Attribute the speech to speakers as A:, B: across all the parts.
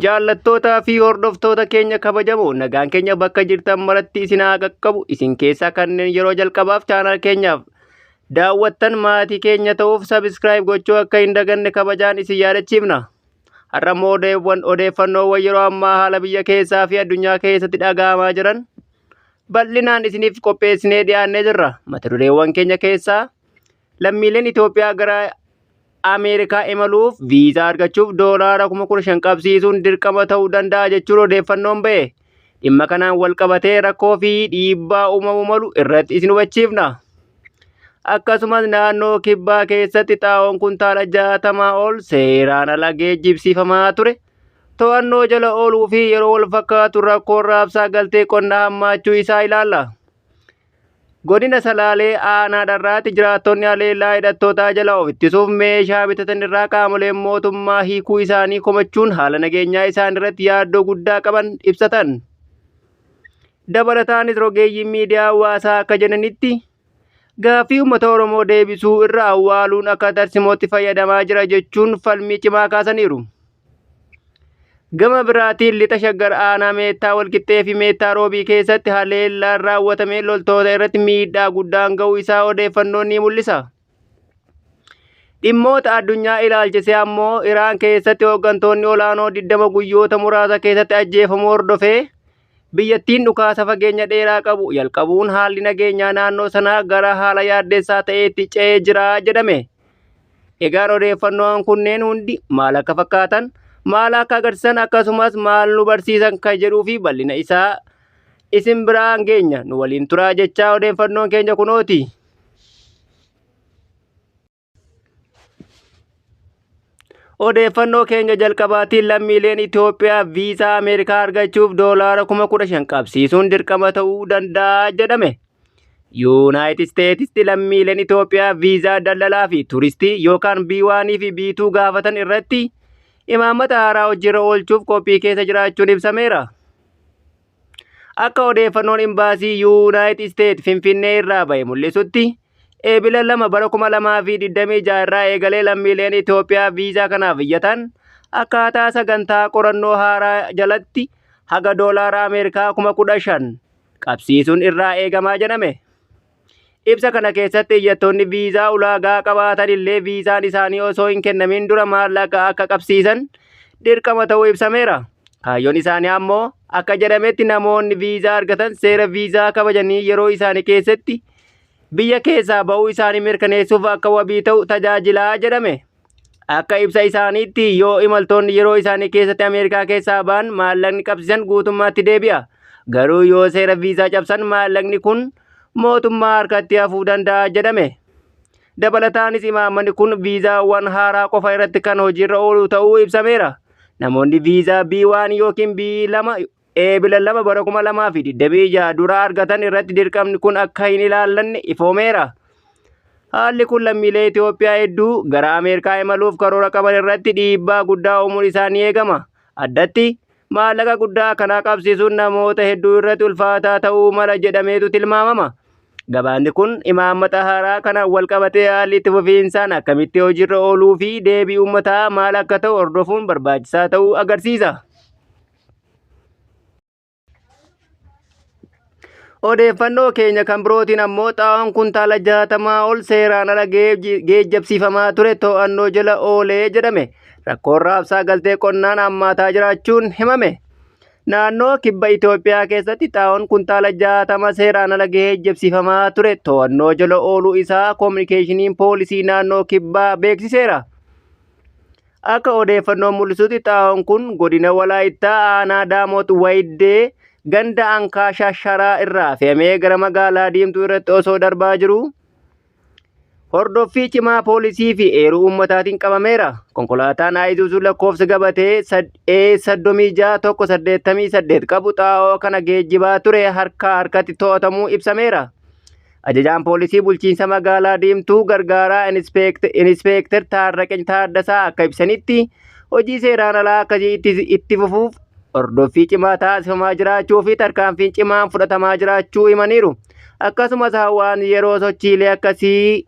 A: Jaallattootaa fi hordoftoota keenya kabajamoo nagaan keenya bakka jirtan maratti isin haa qaqqabu. Isin keessaa kanneen yeroo jalqabaaf chaanaal keenyaaf daawwattan maatii keenya ta'uuf sabiskiraayib gochuu akka hin daganne kabajaan isin yaadachiifna. Har'a immoo odeeffannoowwan yeroo ammaa haala biyya keessaa fi addunyaa keessatti dhaga'amaa jiran bal'inaan isiniif qopheessinee dhiyaannee jirra. Mata dureewwan keenya keessaa lammiileen Itoophiyaa gara Ameerikaa imaluuf viizaa argachuuf doolaara 15,000 qabsiisuun dirqama ta'uu danda'a jechuun odeeffannoon ba'e. Dhimma kanaan wal qabatee rakkoo fi dhiibbaa uumamuu malu irratti isin hubachiifna. Akkasumas naannoo kibbaa keessatti xaa'oon kuntaala 60 ol seeraan ala geejjibsiifamaa ture to'annoo jala ooluu fi yeroo wal fakkaatu rakkoon raabsaa galtee qonnaa hammaachuu isaa ilaalla. Godina Salaalee aanaa Dharraatti jiraattonni haleellaa hidhattootaa jalaa of ittisuuf meeshaa bitatan irraa qaamoleen mootummaa hiikuu isaanii komachuun haala nageenyaa isaan irratti yaaddoo guddaa qaban ibsatan. Dabalataanis rogeeyyiin miidiyaa hawaasaa akka jedhanitti gaaffii uummata Oromoo deebisuu irra awwaaluun akka tarsimootti fayyadamaa jira jechuun falmii cimaa kaasaniiru. Gama biraatiin lixa Shaggar aanaa Meettaa Walqixxee fi Meettaa Roobii keessatti haleellaan raawwatamee loltoota irratti miidhaa guddaan ga'uu isaa odeeffannoon ni mul'isa. Dhimmoota addunyaa ilaalchisee ammoo Iraan keessatti hooggantoonni olaanoo 20 guyyoota muraasa keessatti ajjeefamuu hordofee biyyattiin dhukaasa fageenya dheeraa qabu jalqabuun haalli nageenyaa naannoo sanaa gara haala yaaddessaa ta'eetti ce'ee jira jedhame. Egaan odeeffannoon kunneen hundi maal akka fakkaatan, maal akka agarsiisan akkasumas maal nu barsiisan kan jedhuu fi bal'ina isaa isin biraan geenya. Nu waliin turaa jechaa odeeffannoon keenya kunooti. Odeeffannoo keenya jalqabaatiin lammiileen Itoophiyaa viizaa Ameerikaa argachuuf doolaara 15,000 qabsiisuun dirqama ta'uu danda'a jedhame. Yuunaayitid Isteetitti lammiileen Itoophiyaa viizaa daldalaa fi turistii yookaan B1 fi B2 gaafatan irratti imaammata haaraa hojiirra oolchuuf qophii keessa jiraachuun ibsameera. Akka odeeffannoon imbaasii Yuunaayitid Isteet Finfinnee irraa ba'e mul'isutti Eebila 2 bara 2026 irraa eegalee lammiileen Itoophiyaa viizaa kanaaf iyyatan akkaataa sagantaa qorannoo haaraa jalatti haga doolaara Ameerikaa 15,000 qabsiisuun irraa eegamaa jedhame. Ibsa kana keessatti iyyattoonni viizaa ulaagaa qabaatan illee viizaan isaanii osoo hin kennamin dura maallaqa akka qabsiisan dirqama ta'uu ibsameera. Kaayyoon isaanii ammoo akka jedhametti namoonni viizaa argatan seera viizaa kabajanii yeroo isaanii keessatti biyya keessaa ba'uu isaanii mirkaneessuuf akka wabii ta'u tajaajilaa jedhame. Akka ibsa isaaniitti yoo imaltoonni yeroo isaanii keessatti Ameerikaa keessaa ba'an maallaqni qabsiisan guutummaatti deebi'a. Garuu yoo seera viizaa cabsan maallaqni kun mootummaa harkatti hafuu danda'a jedhame. Dabalataanis imaammanni kun viizaawwan haaraa qofa irratti kan hojiirra oolu ta'uu ibsameera. Namoonni viizaa B1 yookiin B2 Eebila 2 bara 2026 dura argatan irratti dirqamni kun akka hin ilaallanne ifoomeera. Haalli kun lammiilee Itoophiyaa hedduu gara Ameerikaa imaluuf karoora qaban irratti dhiibbaa guddaa uumuun isaa ni eegama. Addatti maallaqa guddaa akkanaa qabsiisuun namoota hedduu irratti ulfaataa ta'uu mala jedhameetu tilmaamama. Gabaanni kun imaammata haaraa kanaan wal qabatee haalli itti fufiinsaan akkamitti hojiirra ooluu fi deebii uummataa maal akka ta'u hordofuun barbaachisaa ta'uu agarsiisa. Odeeffannoo keenya kan birootiin ammoo xaa'oon kuntaala 60 ol seeraan ala geejjabsiifamaa ture to'annoo jala oolee jedhame. Rakkoon raabsaa galtee qonnaan hammaataa jiraachuun himame. Naannoo kibba Itoophiyaa keessatti xaa'oon kuntaala 60 seeraan ala geejjabsiifamaa ture to'annoo jala ooluu isaa koominikeeshiniin poolisii naannoo kibbaa beeksiseera. Akka odeeffannoon mul'isutti xaa'oon kun godina Walaayittaa aanaa Daamot Wayiddee ganda Ankaashaa Sharaa irraa fe'amee gara magaalaa Diimtuu irratti osoo darbaa jiru hordoffii cimaa poolisii fi eeruu uummataatiin qabameera. Konkolaataan Ayisuuzuu lakkoofsa gabatee A 36 188 qabu xaa'oo kana geejjibaa ture harkaa harkatti to'atamuu ibsameera. Ajajaan poolisii bulchiinsa magaalaa Diimtuu gargaaraa Inispeektar Taarraqeny Taaddasaa akka ibsanitti hojii seeraan alaa akkasii itti fufuuf hordoffii cimaa taasifamaa jiraachuu fi tarkaanfiin cimaan fudhatamaa jiraachuu himaniiru. Akkasumas hawaasni yeroo sochiilee akkasii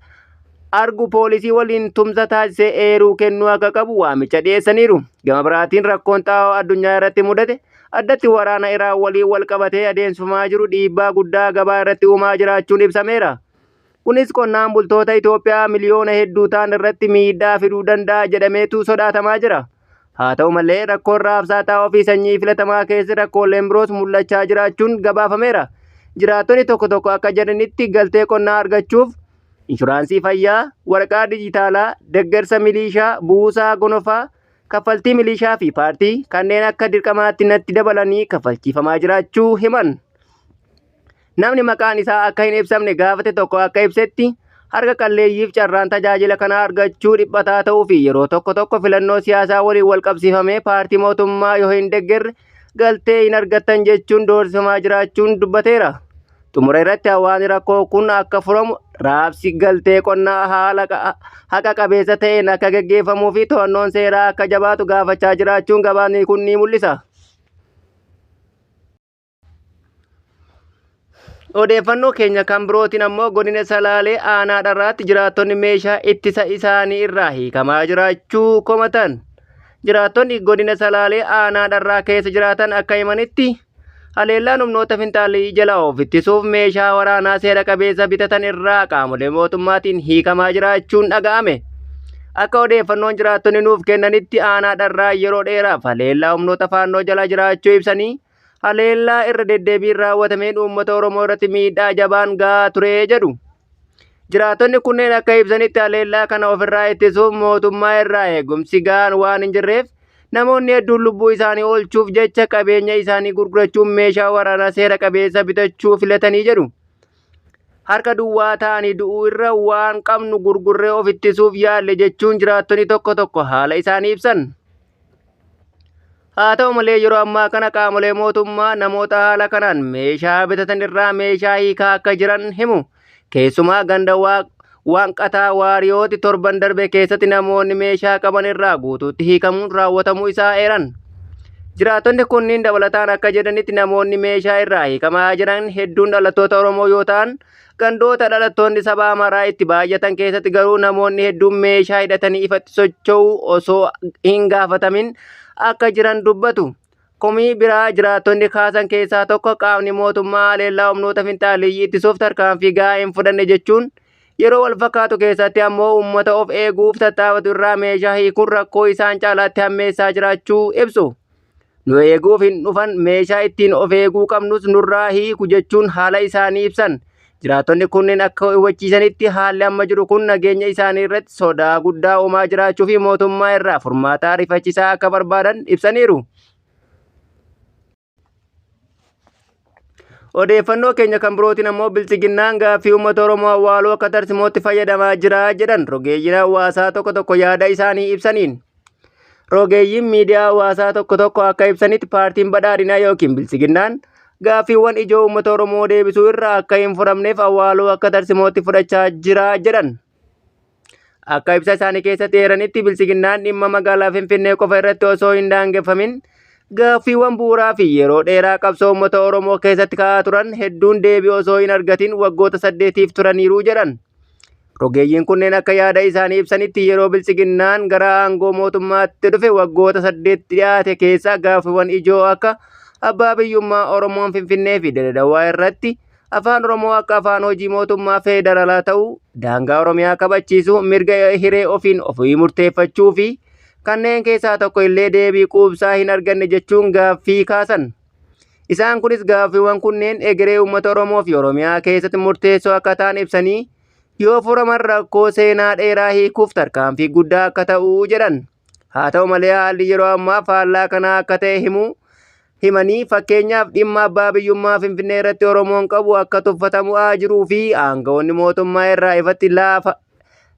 A: argu poolisii waliin tumsa taasisee eeruu kennuu akka qabu waamicha dhiyeessaniiru. Gama biraatiin rakkoon xaa'oo addunyaa irratti mudate addatti waraana Iraan waliin wal qabatee adeemsifamaa jiru dhiibbaa guddaa gabaa irratti uumaa jiraachuun ibsameera. Kunis qonnaan bultoota Itoophiyaa miliyoona hedduu ta'an irratti miidhaa fiduu danda'a jedhameetu sodaatamaa jira. Haa ta'u malee rakkoon raabsaa xaa'oo fi sanyii filatamaa keessi rakkooleen biroos mul'achaa jiraachuun gabaafameera. Jiraattonni tokko tokko akka jedhanitti galtee qonnaa argachuuf inshuraansii fayyaa, waraqaa dijitaalaa, deeggarsa milishaa, buusaa gonofaa, kaffaltii milishaa fi paartii kanneen akka dirqamaatti natti dabalanii kaffalchiifamaa jiraachuu himan. Namni maqaan isaa akka hin ibsamne gaafate tokko akka ibsetti harka qalleeyyiif carraan tajaajila kanaa argachuu dhiphataa ta'uu fi yeroo tokko tokko filannoo siyaasaa waliin wal qabsiifamee paartii mootummaa yoo hin deeggarre galtee hin argattan jechuun doorsifamaa jiraachuun dubbateera. Xumura irratti hawaasni rakkoo kun akka furamu raabsi galtee qonnaa haala haqa qabeessa ta'een akka gaggeeffamuu fi to'annoon seeraa akka jabaatu gaafachaa jiraachuun gabaasni kun ni mul'isa. Odeeffannoo keenya kan birootiin ammoo godina Salaalee aanaa dharraatti jiraattonni meeshaa ittisa isaanii irraa hiikamaa jiraachuu komatan. Jiraattonni godina Salaalee aanaa dharraa keessa jiraatan akka himanitti haleellaan humnoota finxaalii jalaa of ittisuuf meeshaa waraanaa seera qabeessa bitatan irraa qaamolee mootummaatiin hiikamaa jiraachuun dhaga'ame. Akka odeeffannoon jiraattonni nuuf kennanitti aanaa dharraa yeroo dheeraaf haleellaa humnoota faannoo jala jiraachuu ibsanii haleellaa irra deddeebiin raawwatameen uummata Oromoo irratti miidhaa jabaan gahaa ture jedhu. Jiraattonni kunneen akka ibsanitti haleellaa kana ofirraa ittisuuf mootummaa irraa eegumsi gahaan waan hin jirreef namoonni hedduun lubbuu isaanii oolchuuf jecha qabeenya isaanii gurgurachuun meeshaa waraanaa seera qabeessa bitachuu filatanii jedhu. Harka duwwaa ta'anii du'uu irra waan qabnu gurgurree of ittisuuf yaalle jechuun jiraattonni tokko tokko haala isaanii ibsan. Haa ta'u malee yeroo ammaa kana qaamolee mootummaa namoota haala kanaan meeshaa bitatan irraa meeshaa hiikaa akka jiran himu. Keessumaa ganda Waaqataa Waariyooti torban darbe keessatti namoonni meeshaa qaban irraa guutuutti hiikamuun raawwatamuu isaa eeran. Jiraattonni kunniin dabalataan akka jedhanitti namoonni meeshaa irraa hiikamaa jiran hedduun dhalattoota Oromoo yoo ta'an gandoota dhalattoonni saba Amaaraa itti baay'atan keessatti garuu namoonni hedduun meeshaa hidhatanii ifatti socho'uu osoo hin gaafatamin akka jiran dubbatu. Komii biraa jiraattonni kaasan keessaa tokko qaamni mootummaa haleellaa humnoota finxaaleeyyii ittisuuf tarkaanfii gahaa hin fudhanne jechuun yeroo wal fakkaatu keessatti ammoo uummata of eeguuf tattaafatu irraa meeshaa hiikuun rakkoo isaan caalaatti hammeessaa jiraachuu ibsu. Nu eeguuf hin dhufan meeshaa ittiin of eeguu qabnus nurraa hiiku jechuun haala isaanii ibsan. Jiraattonni kunneen akka hubachiisanitti haalli amma jiru kun nageenya isaanii irratti sodaa guddaa uumaa jiraachuu fi mootummaa irraa furmaata ariifachiisaa akka barbaadan ibsaniiru. Odeeffannoo keenya kan birootiin ammoo bilchiginnaan gaaffii uummata Oromoo awwaaluu akka tarsimootti fayyadamaa jira jedhan rogeeyyiin hawaasaa tokko tokko yaada isaanii ibsaniin. Rogeeyyiin miidiyaa hawaasaa tokko tokko akka ibsanitti paartiin badhaadhinaa yookiin bilchiginnaan gaaffiiwwan ijoo uummata Oromoo deebisuu irra akka hin furamneef awwaaluu akka tarsimootti fudhachaa jira jedhan. Akka ibsa isaanii keessatti eeranitti bilchiginnaan dhimma magaalaa Finfinnee qofa irratti osoo hin daangeffamin gaaffiiwwan bu'uuraa fi yeroo dheeraa qabsoo uummata Oromoo keessatti ka'aa turan hedduun deebii osoo hin argatin waggoota 8f turaniiru jedhan. Rogeeyyiin kunneen akka yaada isaanii ibsanitti yeroo bilchiginnaan gara aangoo mootummaatti dhufe waggoota 8 dhiyaate keessaa gaaffiiwwan ijoo akka abbaa biyyummaa Oromoon Finfinnee fi Dirre Dawaa irratti afaan Oromoo akka afaan hojii mootummaa federaalaa ta'uu, daangaa Oromiyaa kabachiisuu, mirga hiree ofiin ofii murteeffachuu fi kanneen keessaa tokko illee deebii quubsaa hin arganne jechuun gaaffii kaasan. Isaan kunis gaaffiiwwan kunneen egeree uummata Oromoo fi Oromiyaa keessatti murteessoo akka ta'an ibsanii yoo furaman rakkoo seenaa dheeraa hiikuuf tarkaanfii guddaa akka ta'u jedhan. Haa ta'u malee haalli yeroo ammaa faallaa kanaa akka ta'e himanii fakkeenyaaf dhimma abbaa biyyummaa Finfinnee irratti Oromoon qabu akka tuffatamaa jiruu fi aangawoonni mootummaa irraa ifatti laafa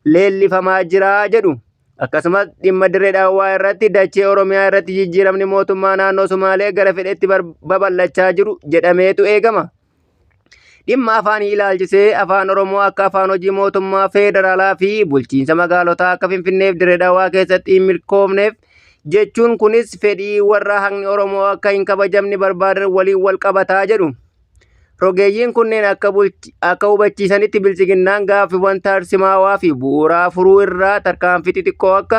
A: leellifamaa jira jedhu. Akkasumas dhimma Dirree Dhawaa irratti dachee Oromiyaa irratti jijjiiramni mootummaa naannoo Sumaalee gara fedhetti babal'achaa jiru jedhameetu eegama. Dhimma afaanii ilaalchisee afaan Oromoo akka afaan hojii mootummaa federaalaa fi bulchiinsa magaalotaa akka Finfinneef Dirree Dhawaa keessatti hin milkoofneef jechuun kunis fedhii warra haqni Oromoo akka hin kabajamne barbaadan waliin wal qabataa jedhu. Rogeeyyiin kunneen akka akka hubachiisanitti bilchiginnaan gaaffiiwwan tarsimaawaa fi bu'uuraa furuu irraa tarkaanfii xixiqqoo akka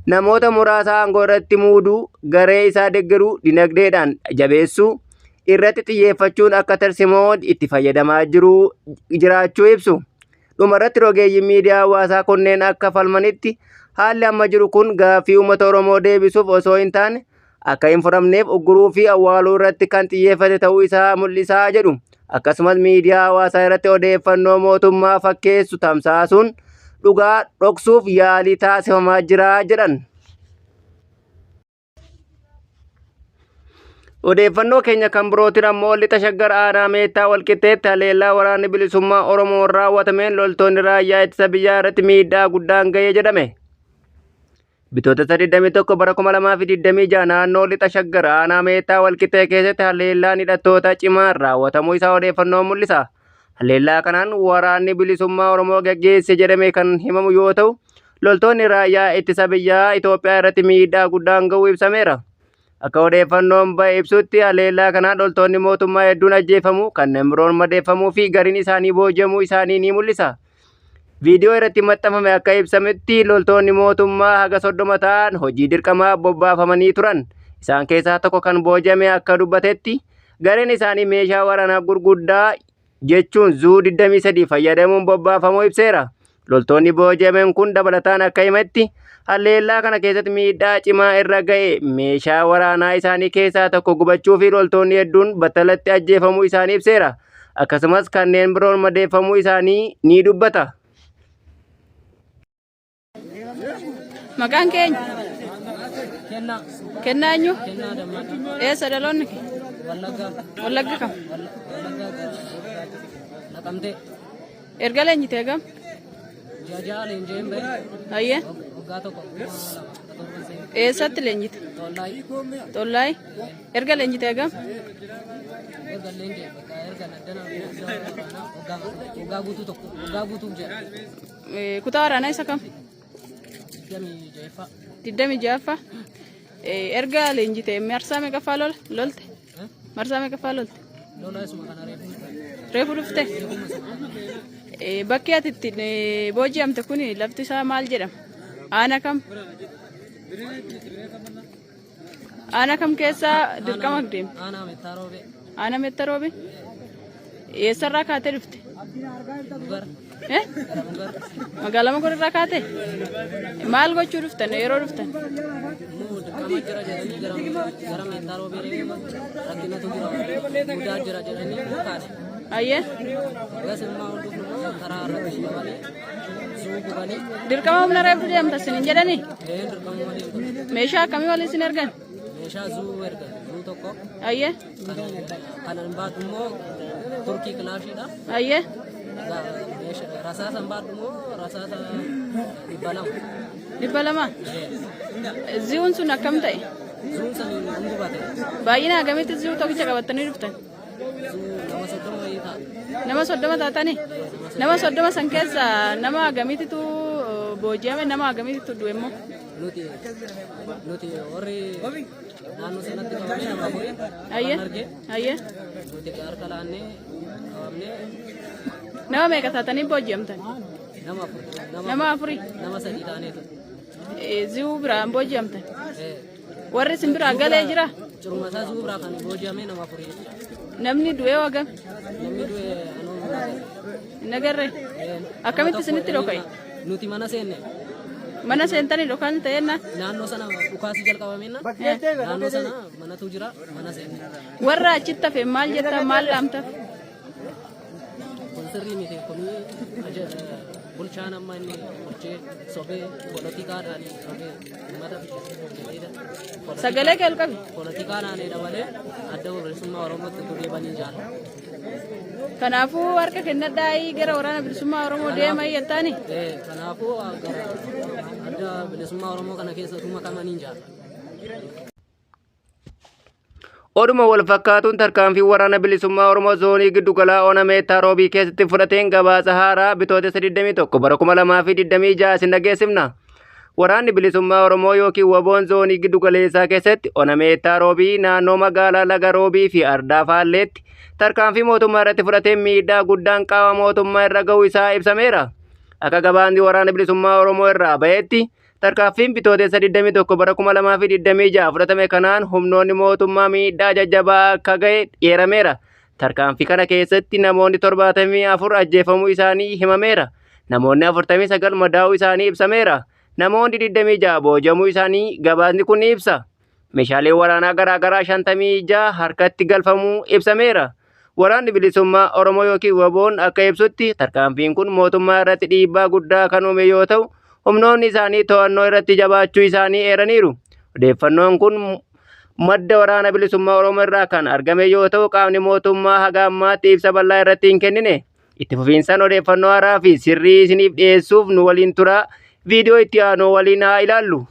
A: namoota muraasa aangoo irratti muuduu, garee isaa deeggaruu, dinagdeedhaan jabeessuu irratti xiyyeeffachuun akka tarsimoo itti fayyadamaa jiru jiraachuu ibsu. Dhumarratti rogeeyyiin miidiyaa hawaasaa kunneen akka falmanitti haalli amma jiru kun gaaffii uummata Oromoo deebisuuf osoo hin taane akka hin furamneef ugguruu fi awwaaluu irratti kan xiyyeeffate ta'uu isaa mul'isaa jedhu. Akkasumas miidiyaa hawaasaa irratti odeeffannoo mootummaa fakkeessu tamsaasuun dhugaa dhoksuuf yaalii taasifamaa jira jedhan. Odeeffannoo keenya kan birootiin ammoo lixa shaggar aanaa meettaa walqixxeetti haleellaa waraanni bilisummaa Oromoon raawwatameen loltoonni raayyaa ittisa biyyaa irratti miidhaa guddaan ga'ee jedhame. Bitootessa 21 bara 2026 naannoo lixa shaggar aanaa meettaa walqixxee keessatti haleellaan hidhattoota cimaan raawwatamuu isaa odeeffannoon mul'isa. Haleellaa kanaan waraanni bilisummaa Oromoo gaggeesse jedhame kan himamu yoo ta'u, loltoonni raayyaa ittisa biyyaa Itoophiyaa irratti miidhaa guddaan ga'uu ibsameera. Akka odeeffannoon ba'e ibsutti haleellaa kanaan loltoonni mootummaa hedduun ajjeefamuu, kanneen biroon madeeffamuu fi gariin isaanii booji'amuu isaanii ni mul'isa. Viidiyoo irratti maxxanfame akka ibsametti loltoonni mootummaa haga 30 ta'an hojii dirqamaa bobbaafamanii turan. Isaan keessaa tokko kan booji'ame akka dubbatetti gareen isaanii meeshaa waraanaa gurguddaa jechuun zuu 23 fayyadamuun bobbaafamuu ibseera. Loltoonni booji'aman kun dabalataan akka himetti haleellaa kana keessatti miidhaa cimaa irra ga'e meeshaa waraanaa isaanii keessaa tokko gubachuu fi loltoonni hedduun battalatti ajjeefamuu isaanii ibseera. Akkasumas kanneen biroon madeeffamuu isaanii ni dubbata.
B: Maqaan keenya?
C: Kennaa.
B: Kennaa eenyu?
C: Kennaa Dammaqaa.
B: Eessa dhaloonni kee?
C: Wallaggaa.
B: Wallagga kam?
C: Wallaggaa Naqamtee.
B: Erga leenjitee gam?
C: Ji'a ja'a leenji'een ba'e.
B: Hayyee.
C: Waggaa tokko 2017 seene.
B: Eessatti leenjite?
C: Tollaayi.
B: Tollaayi. Erga leenjitee gam?
C: Erga leenji'e bakka erga naddana waggaa waggaa guutuu tokko waggaa guutuuf jedha.
B: Kutaa waraanaa isa kam?
C: 26ffaa.
B: 26ffaa. Erga leenjitee marsaa meeqaffaa lola lolte? Marsaa meeqaffaa lolte?
C: Lola isuma kana reefu.
B: Reefu dhufte? Bakki ati itti booji'amte kun lafti isaa maal jedhama? Aana kam? Aana kam keessa dirqama deemte?
C: Aanaa Mettaa Roobee.
B: Aana Mettaa Roobee? Eessarraa kaatee dhufte?
C: Mugar.
B: Eh?
C: Gara Mugar.
B: Magaalaa Mugar irraa kaate? Maal gochuu dhuftan yeroo dhuftan?
C: Nu dirqama jira jedhanii gara Mettaa Roobee deemuu rakkinatu jira mudaa jira jedhanii nu kaane.
B: Ayyee.
C: Gas immoo ol dhufnu immoo karaa irratti qabanii suu gubanii.
B: Dirqama humna reebdu deemta isin hin jedhanii?
C: Ee, dirqamuma deemtu.
B: Meeshaa akkamii waliin isin ergan?
C: Meeshaa zuu ergan, zuu tokko.
B: Ayyee.
C: Kan hin baadhu immoo turkii kilaashiidha.
B: Ayyee.
C: Rasaasa hin baadhu immoo rasaasa 200.
B: 200. Zi'uun sun akkam ta'e?
C: Zuun sun hin gubate.
B: Baay'ina hagamitti zi'uu tokkicha qabattanii dhuftan?
C: Zuu nama 30 wayii ta'a.
B: Nama 30 taatanii? Nama 30 san keessa nama hagamiititu booji'ame, nama hagamiititu du'e immoo?
C: Nuti warri naannoo sanatti qabamee nama afurii
B: Ayyee.
C: kan arge
B: Ayyee.
C: nuti harka laannee qabamnee.
B: Nama meeqa taatanii booji'amtan?
C: Nama afur.
B: Nama afurii.
C: Nama sadii taaneetu.
B: Zi'uu biraan booji'amtan? Warri isin biraa galee jira?
C: Ciruma isaa zuu biraa kan booji'amee nama afurii jechuudha.
B: Namni du'ee wagam?
C: Namni du'e anuu hin agarre.
B: Hin agarre? Akkamitti isinitti dhoka'e?
C: Nuti mana seenne.
B: Mana seentanii dhokaan ta'eenna?
C: Naannoo sana dhukaasii jalqabameenna. Naannoo sana manatu jira, mana seenne.
B: Warra achitti hafe maal jetta, maal dhaamtaf?
C: Kun sirrii miti, kun bulchaan amma inni bulchee sobee poolotikaadhaan sobee uummata ficcisiisuuf jedhee
B: Sagalee kee ol qabi.
C: poolotikaadhaan dabalee adda bilisummaa Oromootti utuu deebanii jaalla.
B: Kanaafuu harka kennadhaa gara waraana bilisummaa Oromoo deemaa jettaani?
C: Kanaafuu gara adda bilisummaa Oromoo kana keessa utuu makamanii jaalla.
A: Oduma wal fakkaatuun tarkaanfii waraana bilisummaa Oromoo zoonii giddugalaa Ona Meettaa Roobii keessatti fudhateen gabaasa haaraa Bitootessa 21 bara 2026 isin dhageessifna. Waraanni Bilisummaa Oromoo yookiin WBOn zoonii giddu galeessaa keessatti ona Meettaa Roobii naannoo magaalaa Laga Roobii fi Ardaa Faalleetti tarkaanfii mootummaa irratti fudhateen miidhaa guddaan qaama mootummaa irra ga'uu isaa ibsameera. Akka gabaasni Waraana Bilisummaa Oromoo irraa bahetti tarkaanfiin Bitootessa 21 bara 2026 fudhatame kanaan humnoonni mootummaa miidhaa jajjabaa akka ga'e eerameera. Tarkaanfii kana keessatti namoonni 74 ajjeefamuu isaanii himameera. Namoonni 49 madaa'uu isaanii ibsameera. Namoonni 26 boojamuu isaanii gabaasni kun ni ibsa. Meeshaaleen waraanaa garaagaraa 56 harkatti galfamuu ibsameera. Waraanni Bilisummaa Oromoo yookiin WBOn akka ibsutti tarkaanfiin kun mootummaa irratti dhiibbaa guddaa kan uume yoo ta'u, humnoonni isaanii to'annoo irratti jabaachuu isaanii eeraniiru. Odeeffannoon kun madda Waraana Bilisummaa Oromoo irraa kan argame yoo ta'u, qaamni mootummaa haga ammaatti ibsa bal'aa irratti hin kennine. Itti fufiinsaan odeeffannoo haaraa fi sirrii isiniif dhiyeessuuf nu waliin turaa. Viidiyoo itti aanu waliin haa ilaallu.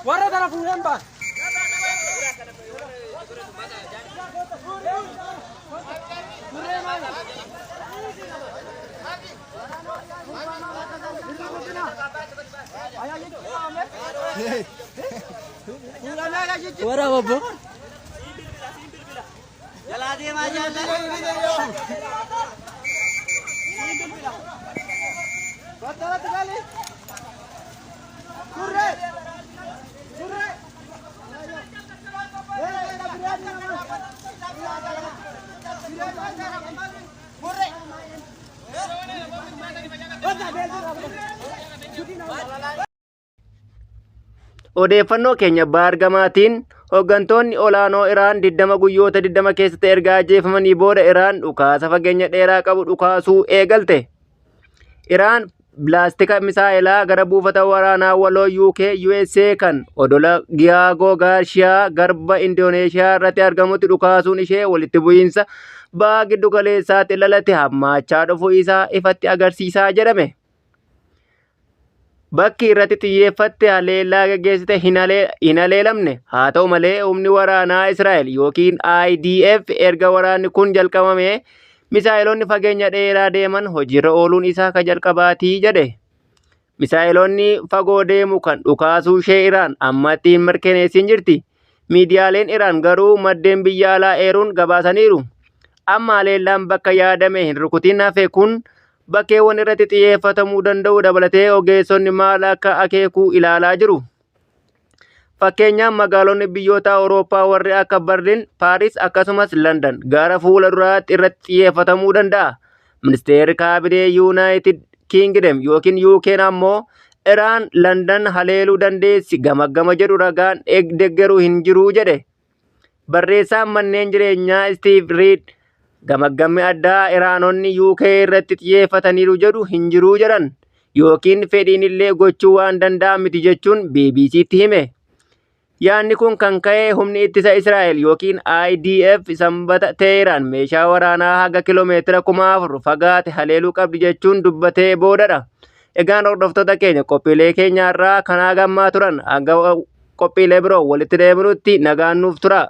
D: Warra tana fuudhan baan.
C: Wara obbo.
A: Odeeffannoo keenya baargamaatiin hooggantoonni olaanoo Iraan 20 guyyoota 20 keessatti erga ajjeefamanii booda Iraan dhukaasa fageenya dheeraa qabu dhukaasuu eegalte. Iraan bilaastika misaa'elaa gara buufata waraanaa waloo UK USA kan odola Giyaagoo Gaarshiyaa garba Indooneeshiyaa irratti argamutti dhukaasuun ishee walitti bu'iinsa baha giddu galeessaatti lalate hammaachaa dhufuu isaa ifatti agarsiisaa jedhame. Bakki irratti xiyyeeffatte haleellaa gaggeessite hin haleelamne. Haa ta'u malee humni waraanaa Israa'el yookiin IDF erga waraanni kun jalqabamee misaa'eloonni fageenya dheeraa deeman hojiirra ooluun isaa ka jalqabaatii jedhe. Misaa'eloonni fagoo deemu kan dhukaasuu ishee Iraan ammatti hin mirkaneessin jirti. Miidiyaaleen Iraan garuu maddeen biyya alaa eeruun gabaasaniiru. Amma haleellaan bakka yaadame hin rukutin hafe kun bakkeewwan irratti xiyyeeffatamuu danda'u dabalatee ogeessonni maal akka akeeku ilaalaa jiru. Fakkeenyaaf magaalonni biyyoota Awurooppaa warri akka Berliin, Paaris akkasumas London gara fuula duraatti irratti xiyyeeffatamuu danda'a. Ministeerri kaabinee Yuunaayitid Kiingdem yookiin UK'n ammoo Iraan London haleeluu dandeessi gamaggama jedhu ragaan deggeru hin jiru jedhe. Barreessaan manneen jireenyaa Steve Reed gamaggammi addaa Iraanonni UK irratti xiyyeeffataniiru jedhu hin jiru jedhan yookiin fedhiin illee gochuu waan danda'an miti jechuun BBCtti hime. Yaadni kun kan ka'e humni ittisa Israa'el yookiin IDF sanbata Teheraan meeshaa waraanaa haga kiloomeetira 4,000 fagaate haleeluu qabdi jechuun dubbatee boodadha. Egaan hordoftoota keenya qophiilee keenya irraa kanaa gammaa turan hanga qophiilee biroo walitti deebinutti nagaan nuuf tura.